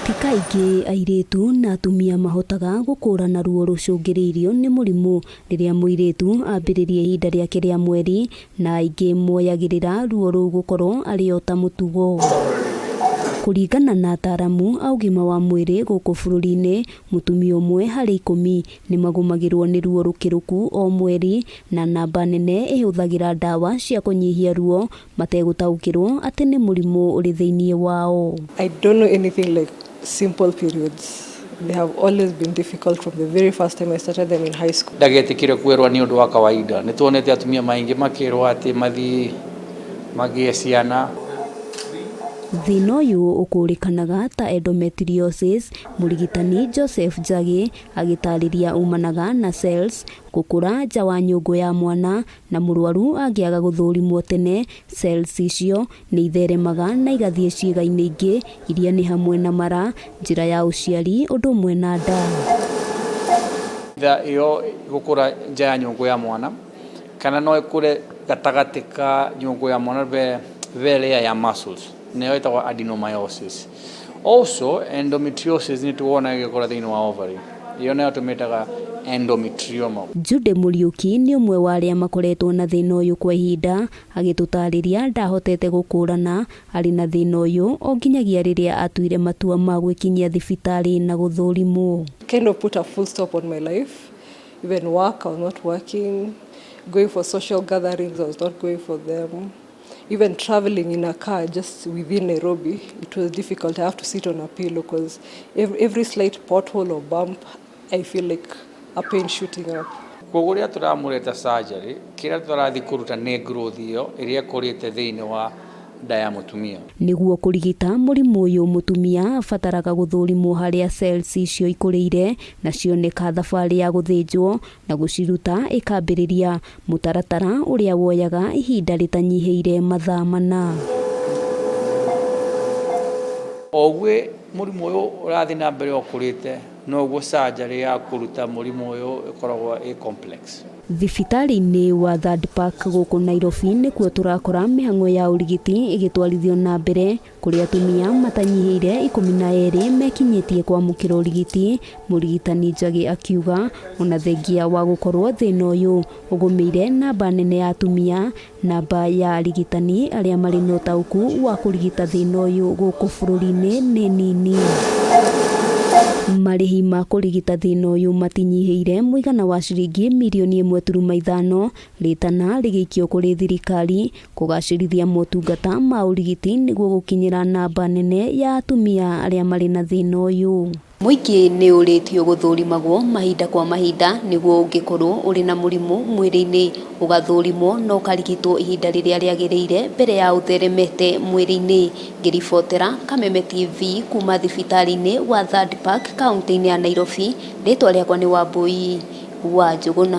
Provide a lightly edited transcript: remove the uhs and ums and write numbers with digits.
Ti kaingĩ airĩtu na atumia mahotaga gũkũrana ruo rũcũngĩrĩirio nĩ mũrimũ rĩrĩa mũirĩtu ambĩrĩria ihinda rĩake rĩa mweri, na aingĩ moyagĩrĩra ruo rũu gũkorwo arĩ o ta mũtugo. Kũringana na ataramu a ũgima wa mwĩrĩ gũkũ bũrũri-inĩ, mũtumia ũmwe harĩ 10 nĩ magũmagĩrwo nĩ ruo rũkĩrũku o mweri, na namba nene ĩhũthagĩra ndawa cia kũnyihia ruo mategũtaũkĩrwo atĩ nĩ mũrimũ ũrĩ thĩinĩ wao. I don't know anything like simple periods. They have always been difficult from the very first time I started them in high school. Ndagetĩkĩre kwĩrwo nĩ ũndũ wa kawaida. Nĩ tuonete atumia maingĩ makĩrwo atĩ mathiĩ magĩe ciana. Thĩna ũyũ ũkũrĩkanaga ta endometriosis, mũrigitani Joseph Njagi agĩtarĩria umanaga na cells gũkũra nja wa nyũngũ ya mwana, na mũrwaru angĩaga gũthũrimwo tene, cells icio nĩ itheremaga na igathiĩ ciĩga-inĩ ingĩ iria nĩ hamwe na mara, njĩra ya ũciari ũndũ ũmwe na nda. Ĩyo gũkũra nja ya nyũngũ ya mwana, kana no ĩkũre gatagatĩ ka nyũngũ ya mwana ve layer ya muscles, nĩyo ĩtagwo adenomyosis. Also endometriosis nĩ tuona ĩgĩkũra thĩinĩ wa ovary, ĩyo nayo tũmĩtaga endometrioma. Jude Mũriũki nĩ ũmwe wa arĩa makoretwo na thĩna ũyũ kwa ihinda, agĩtũtarĩria ndahotete gũkũrana arĩ na thĩna ũyũ o nginyagia rĩrĩa atuire matua ma gwĩkinyia thibitarĩ na gũthũrimwo. Kind of put a full stop on my life. Even work, I was not working. Going for social gatherings, I was not going for them. Even traveling in a car just within Nairobi, it was difficult. I have to sit on a pillow because every slight pothole or bump, I feel like a pain shooting up. Koguo rĩrĩa tũramũreta surgery, kĩrĩa tũrathiĩ kũruta nĩ growth ĩyo ĩrĩa ĩkũrĩte thĩinĩ wa nda ya mũtumia. Nĩguo kũrigita mũrimũ ũyũ, mũtumia abataraga gũthũrimwo harĩa cells icio ikũrĩire na cioneka thabarĩ ya gũthĩnjwo na gũciruta ĩkambĩrĩria, mũtaratara ũrĩa woyaga ihinda rĩtanyihĩire mathaa 4. O ũguo mũrimũ ũyũ ũrathiĩ na mbere ũkũrĩte, noguo surgery ya kũruta mũrimũ ũyũ ĩkoragwo ĩ complex. Thibitarĩ-inĩ wa Third Park gũkũ Nairobi nĩkuo tũrakora mĩhang'o ya ũrigiti ĩgĩtwarithio na mbere, kũrĩa atumia matanyihĩire 12 mekinyĩtie kwamũkĩra ũrigiti. Mũrigitani Njagi akiuga ona thengia wa gũkorwo thĩna ũyũ ũgũmĩire namba nene ya atumia, namba ya arigitani arĩa marĩ na ũtaũku wa kũrigita thĩna ũyũ gũkũ bũrũri-inĩ nĩ nini. Marĩhi ma kũrigita thĩna ũyũ matinyihĩire mũigana wa ciringi mirioni 1.5, rĩtana rĩgĩikio kũrĩ thirikari kũgacĩrithia motungata ma ũrigiti nĩguo gũkinyĩra namba nene ya atumia arĩa marĩ na thĩna ũyũ. Mũingĩ nĩ ũrĩtio gũthũrimagwo mahinda kwa mahinda nĩguo ũngĩkorwo ũrĩ na mũrimũ mwĩrĩ-inĩ ũgathũrimwo na ũkarigitwo ihinda rĩrĩa rĩagĩrĩire mbere ya ũtheremete mwĩrĩ-inĩ. Ngĩribotera Kameme TV kuma thibitarĩ-inĩ wa Third Park kaunti-inĩ ya Nairobi, rĩtwa rĩakwa nĩ Wambui wa Njũgũna.